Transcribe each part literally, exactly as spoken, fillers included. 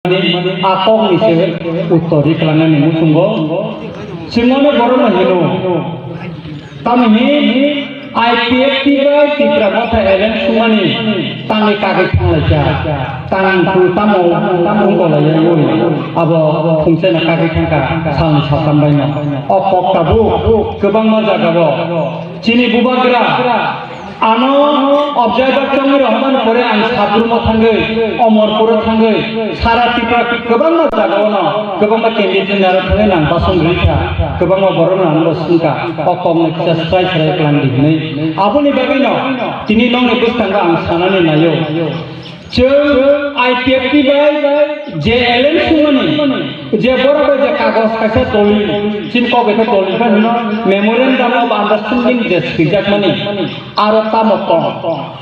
a kokni se uttor ri kwlangnani muchungo. Chwngmano borokno hino, tamoni I P F T bai Tipra Motha alliance sumani tangwi kagwi thanglaikha. Tang tamo tamo wngkolaiywi abo phungcheno kagwi thangkha salni saltham baino. O kok tabuk kwbangma jagao chini bubagra ano observer chongwi rohormani pore ang Sabrumo thangwi, Omorpuro thangwi, sara Tripura kwbangma jagaono kwbangma candidate naro thangwi nang basong rikha, kwbangma borokno ang bo swngkha, o kokno kisa srai srai kwlangdi hinwi. Aboni bagwino tini nokni bwskango ang sanani naio. Chwng I P F T bai je alliance sumani, je borok bai je kagoj kaisa dolil, chini kok bai khe dolil phano memorandum of understanding je swijakmani, aro tamo tong.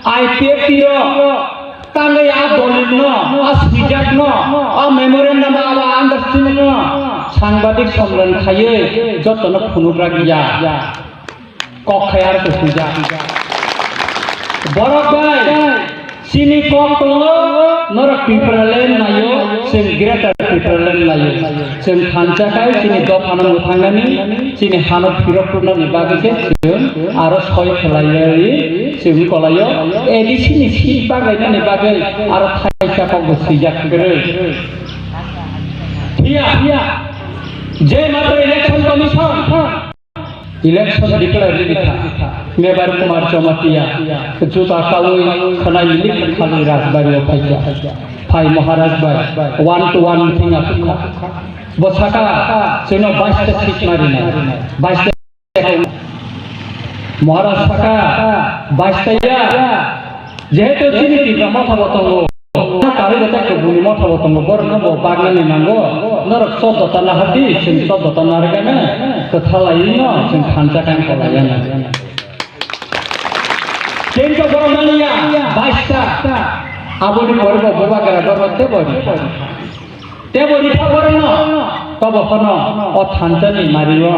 I P F T rok tangwi a dolilno, a swijakno, a memorandum, a understanding no sangbadik somron khaiwi jotono phunukrak ya. Kok khai aro se swijak. Borok bai, chini kok tongo, norok Tipraland naio, chwng Greater Tipraland naio. Chwng thansa khai chini dophano mwthangnani, chini hano phirok tubnani bagwi se chwng aro soi khlaiwi chwng kolaio. A D C ni seat bagainani bagwi aro thaisa kokbo swijak kwrwi. Phiya, je matra Election Commission, Election declare rikha. Mebar Kumar Jamatia, juta kawi khanai milik khalwi Rajbari o phaikha. Phai Maharaj bai one to one meeting aphikha. Bo saka, chwngno bais ta seat marinai. Bais ta Maharaj saka, bais ta ya. Jehetu chini Tipra Motha bo tongo, karwi rwchapjak buni motha bo tongo, borokno bo baknani nango, norok chordo ta nahardi, chwng chordo ta narwknani kwthalaiwi no chwng thansa kang kolaiyano. Kintu borok manya, bais ta, aboni pore bo bubagra borok tebo rikha. Tebo rikha borokno, tobo phano o thansani mario,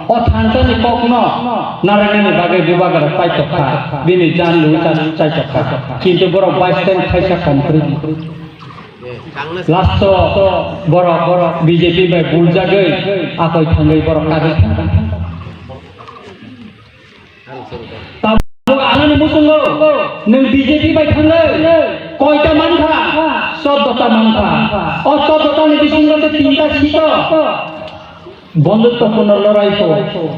o thansani kokno narwknani bagwi bubagra chaitok kha, bini jan lu chaitok kha. Kintu borok bais ta thaisa kom kwrwi. Last o borok, borok B J P bai buljagwi akoi thangwi borok kagwi thangkha. Tabuk anani muchungo nwng B J P bai thangwi koita mankha? Choddo ta mankha. O choddo ta ni bisingo se tinta seat o bondhutto purno lorai kho.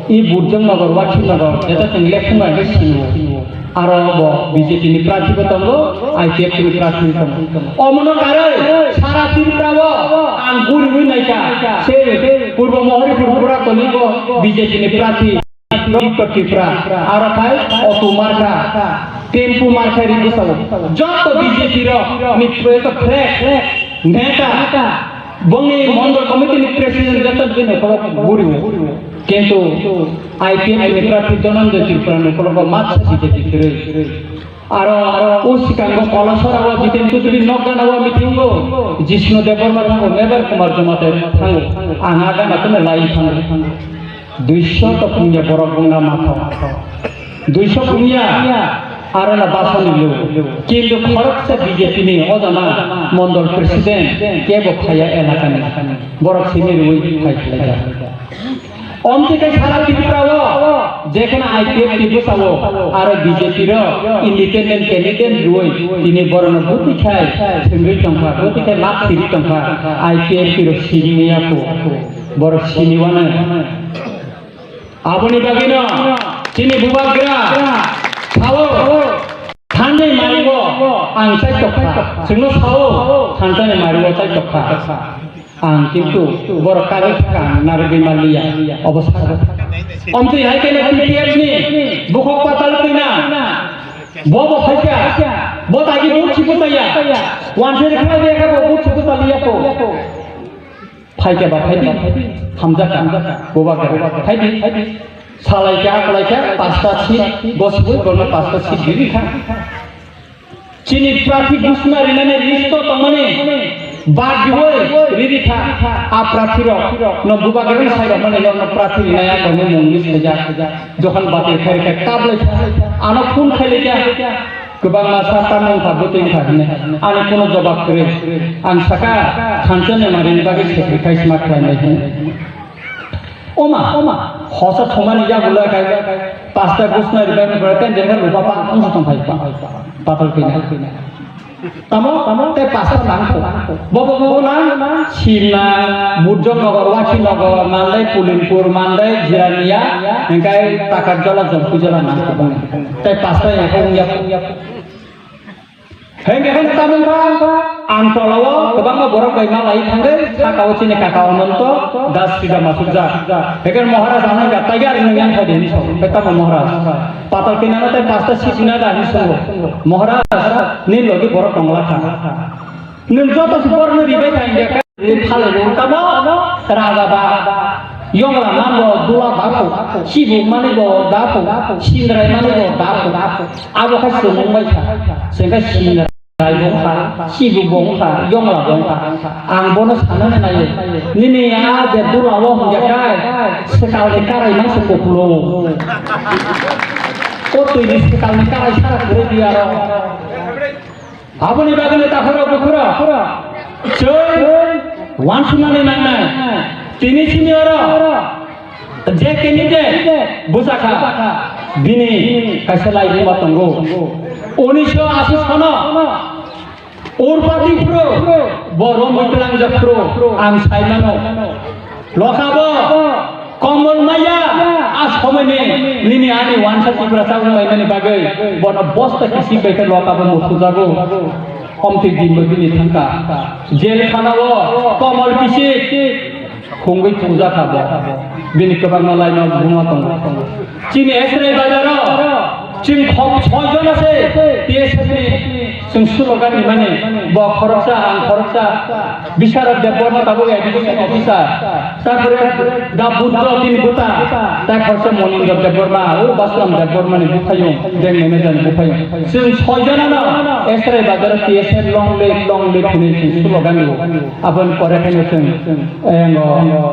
I Burjong Nagar, Wakhil Nagar, jeta chwng lephunga hwnwi sio. Aro bo B J P ni prarthi bo tongo, I P F T ni prarthi bo tongo. Omono karwi sara Tripura o ang guriwi naikha. Se Purbo Mohoripur Burakoli bo B J P ni prarthi. Victor Tripura, aro khai Otu Markha, Tempu Markha ri bwsao. Joto B J P rok ni proyekto flag, neta, bongni mondol committee ni president joto bini khorok guriwo. Kintu I P F ni prarthi Dhananjay Tripura ni khorok matsa B J P kwrwi. Aro, aro, o sikango Kolasora o Jiten Chaudhary nokgana o meeting o Jishnu Debbarma thango, Mebar Kumar Jamatia thango. Ang a gana tongna lai thango. Duiso to pungya borok bungna matho. Duiso pungya aro na basoni lu. Kintu khoroksa B J P ni o jana mondol president kebo phaiya elakani. Borok simi rwi phai khlaijak. Omtwi khe sara Tripura o jekheno I P F T bwsao aro B J P rok independent candidate rwi tini borokno bwtwi khai thwngwi tongkha, bwtwi khai lak thwrwi tongkha, I P F T rok sini wngya kho, borok sini wano. Aboni bagwino chini bubagra sao. Thanjani mario ang chai tokha, chwngno sao thanjani mario chai tokha. Ang kintu borok kagwi kha ang narwgwi manliya, obo sakha. Omtwi hai khe T P F ni bukhuk patal twina, bo bo phaikha, bo tagi bo chibu taya, wanse rikha de kha bo bo chibu taliya ko. Phaikhe ba phaidi, hamjakha, bubagra, phaidi, salaikha, aklaikha, pasta seat, gosibui borno pasta seat riri kha. Chini prarthi ghosna rinani list o tongmani, bad diwi riri kha, a prarthi rok, no bubagra ni sai rok mani no prarthi rinai a tongmani mung list khaijak. Jokhon bati khai kha, kablai kha, ano phone khai lai kha. Kwbangma sa tamo wngkha, bwtwi wngkha hwnwi. Ani kuno jobab kwrwi. Ang saka, khansa ni manwini bagwi sacrifice ma khlainai hwnwi. Oma, oma, hosa thumani yagulo khai pasta gusna ribai ni pore ten jengkha lupa pa ang sa tongphai pa. Patal kina. Tamo, tamo, tei pasta nang kho. Bo, bo, bo nang, Simna, Burjong Nogor, Wasi Nogor, Mandai, Pulinpur, Mandai, Jirania, engkai Takarjala, Jompuijala nang kho. Tei pasta ya kho, ya kho, ya kho. Hengke hengke tamung kha, ang tolao kwbangma borok bai malai thangwi, sakao chini kaka Ononto Das Sida masukjak. Hengke Maharaj ano jak, "Tiger nwng yang phai de," hinwi sao. Hei tamo Maharaj? Patal kinano tei pasta sip na da hinwi sao. Maharaj, nini logi borok tongla kha. Nwng joto se borokno ribai kha, hingke kha, tei phalai bo tamo raja ba. Yongla mani bo dula dapho, sibuk mani bo dapho, sindrai mani bo dapho. Abo khe chwng wngbai kha, chwng khe sindrai bo wngkha, sibuk bo wngkha, yongla bo wngkha. Ang bono sanani naio, nini a je dula o hwnjakhai, swkalni karai mangsa kokulo. O twini swkalni karai sara kwrwi di aro. Aboni bagwino takhorok bukhurok chwng wansuknani nangnai. Tini simi oro je candidate bwsakha, bini kaisa laibuma tongo. Unisho ashi sono Urpati phuru bo romwi tlangjak phuru ang saimano. Lokabo Komol maya, a somoini nini ani wansa Tiprasa wnglaimani bagwi bono bosta kisik bai khe lokabo musujago. Omtwi dinbo bini thangkha. Jel khanao Komol kisik khungwi thungjakha bo. Bini kwbangma laima buma tongo. Chini Esrai bazaro chwng khom soi jona se T S F ni chwng slogan rimani, bo khoroksa, ang khoroksa, Bisharad Debbarma tabuk education officer, tarpore da Buddha tini buta, tai khoroksa Monindra Debbarma, o Baslam Debbarma ni buphayung, bank manager ni buphayung. Chwng soi jona no Esrai bazaro T S F long live, long live hinwi chwng slogan rio. Aboni pore khaino chwng, eh,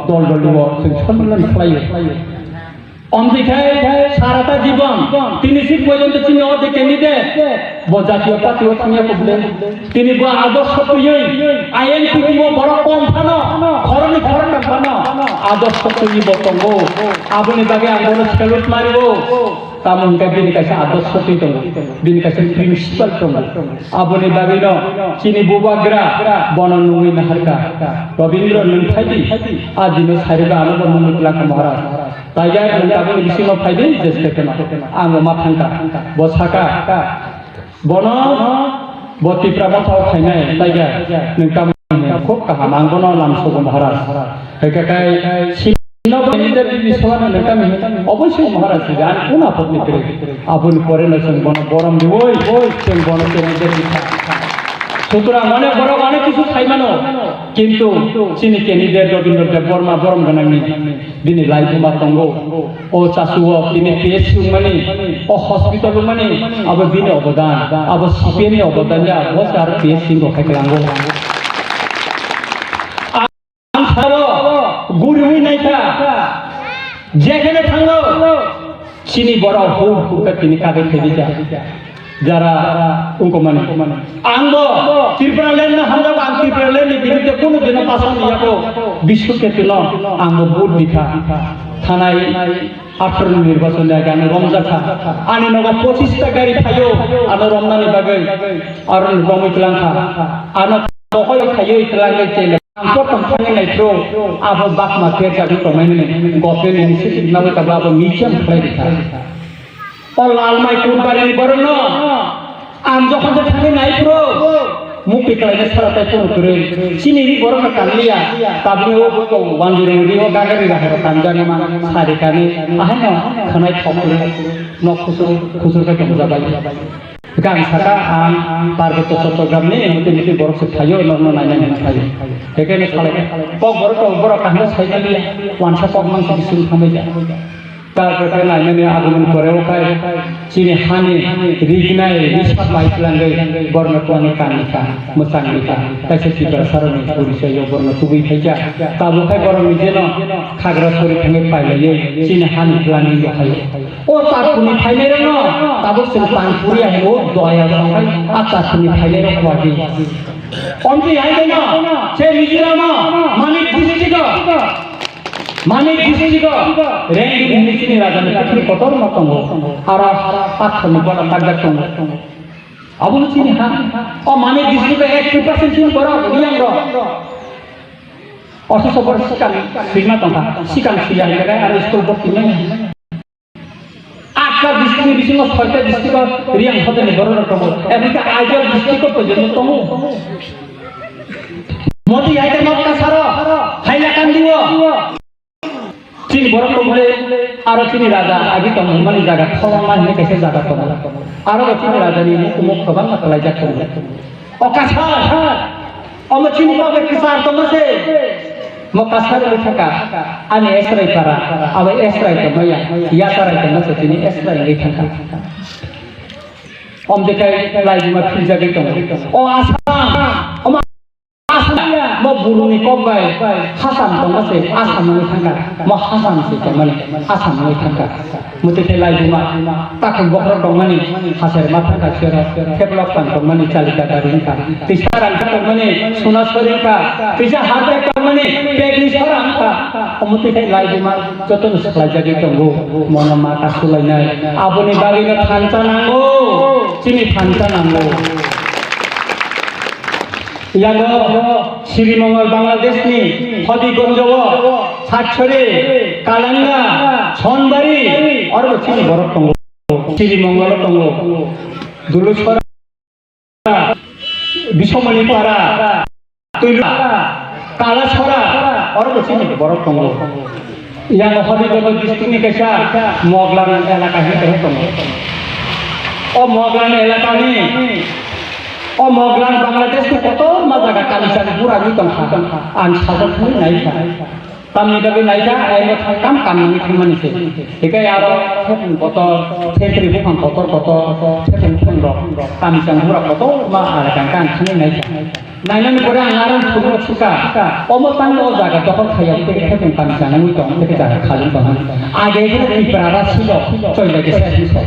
dol dol rio, chwng sonmilan khlaio. Omtwi khe sarata jibon, tini sik porjonto chini o je candidate, bo jatiyo party o thangya kobole. Tini bo adorsho twiwi, I N P T o borok kom phano, khoroknwi khoroktham phano, adorsho twiwi bo tongo. Aboni bagwi ang bono salute mario. Tamo hwnkhe bini kaisa adorsho twi tongo, bini kaisa principle tongo. Aboni bagwino chini bubagra bono nungwi naharkha. Robindro nwng phaidi, a dino sariba ano bo nungwi twlangkha Maharaj. Tiger nwng tabukni bisingo phaidi, jeste pheno. Ang bo ma thangkha. Bo saka, bono, bo Tipra Motha o phainai, Tiger, nwng tamo khub kaham, ang bono lamsogo Maharaj. Hai khe kai, sino bo leader ni bisingno nwng tamo, oboisoi Maharaj si, ang kun apot ni kwrwi. Aboni pore no chwng bono borom riwi, chwng bono candidate rikha. Sutrang onek borok onek kisu saimano, kintu chini candidate Robindra Debbarma borom gwnangni. Bini laibuma tongo. O chasu o bini P S C wngmani, o hospital wngmani, abo bini obodan, abo C P M ni obodan ya, bo se aro P S C ni rok hai kwlango. Ang sabo guriwi naikha, jekhene thango, chini borok hur hur khe tini kagwi khaijak. Jara wngkukmani. Ang bo Tripura land no hamjak, ang Tripura land ni biruddhe kunu dino pasan liya ko, Bishu Ketu no ang bo vote dikha. Thanai atharo ni nirbachon ni age ano romjakha. Ani nogo pochista gari phaio, ano romnani bagwi, aro romwi twlangkha. Ano bokhol phaio twlangwi tei ang prothom thangwi naithro, abo bakma khe chagwi tongmani government initiative nangwi tabla abo museum khlai rikha. O lal mai kutbari ni borok no ang jokhon se thangwi nai phuru mukti khlai na sara tai phuru kwrwi. Chini ri borok no kanliya, tabukni o wanjwirung ri o gagari rahai rok kanjak ma sari kani ahai no khwnai thok phuru nok khusur khusur khe tongjabai. Gang saka ang Parbotto Chottogram ni muti muti borok se phaio nok no nainani phaio. Hekhe no salai kok borok to borok kaham sai kani le wansa kok man se bising thambai ja. Tarpore khe nainani agumon pore o khai chini hani rignai risap bai twlangwi borno kwani kanwi kha, mwchangwi kha. Kaisa Tiprasarokni porichoyo borno tubui phaikha. Tabuk khai borokni jeno khagra sori thangwi pailaiwi chini hani planning bo khaio. O Takhukni phainairokno tabuk chwng tang puriya hino doya songkhai a Takhukni phainairok kwadi. Omtwi hai deno se Mizoramo Manik district-o Manik district-o Rengni hwnwi chini rajani pukhri kotorma tongo. Aro patharni bola takjak tongo. Abo chini ha. O Manik district-o eighty percent chini borok Riyangrok. Othocho borok sikang swima tongkha. Sikang swiya hwnwi khe aro school bwtwi manya. Atta district-ni bisingo soita district-o Riyang hotelni bororok tongo. Emonki Aizawl district-o porjonto tongo. Modi hai khe Moktasaro, Hailakandi-o. Chini borok tongmani aro chini raja agi tongmani jaga Kholongma hinwi kaisa jaga tongo. Aro bo chini rajani muk muk kwbangma kwlaijak tongo. O Kasar, omo chini bagwi kwchar tongma se. Mo Kasar wngwi thangkha, ani Esrai para, abo Esrai tongmaya, Yasarai tongma se chini Esrai wngwi thangkha. Om dekai laibuma philjagwi tongo. O Assam, omo Assam, mo buruni kok bai Hasam tongma se Assam wngwi thangkha. Mo Hasam se tongmani Assam wngwi thangkha. Mwtwi khe laibuma takhuk bokhorok tongmani haser ma thangkha sero, theplok tang tongmani chalika gari wngkha. Tisa rangkha tongmani suna sori wngkha. Tisa hardware tongmani pekni sora wngkha. Omo twi khe laibuma jotono swlaijagwi tongo. Mono ma ta sulainai. Aboni bagwino thansa nango. Chini thansa nango. Yago Sri Mongol Bangladeshni Hodigonjo-o, Satchori, Kalanga, Sonbari, oro bo chini borok tongo. Sri Mongol tongo. Dulusora, Bisomoni Para, Tuila, Kalasora, oro bo chini borok tongo. Yang Hodigonjo district ni kaisa Moglan elaka hinwi kaisa tongo. O Moglan elaka ni, o Moglan Bangladesh ni kotorma jaga Kamisang bura ni tongkha. Ang sajak thangwi naikha. Tamni bagwi naikha, ayno thangkam kamnangwi thangmani se. Hikai aro thepung kotor, thepri buphang kotor kotor, thepung thungrok, Kamisang bura kotorma elaka ang thangwi naikha. Nainani pore ang aro thumno suka. Omo tangno o jaga dokhol khaiya tei khe tong kami janangwi tong tei jaga khajang tong. Age khe Tiprara silo choilai khe se silo.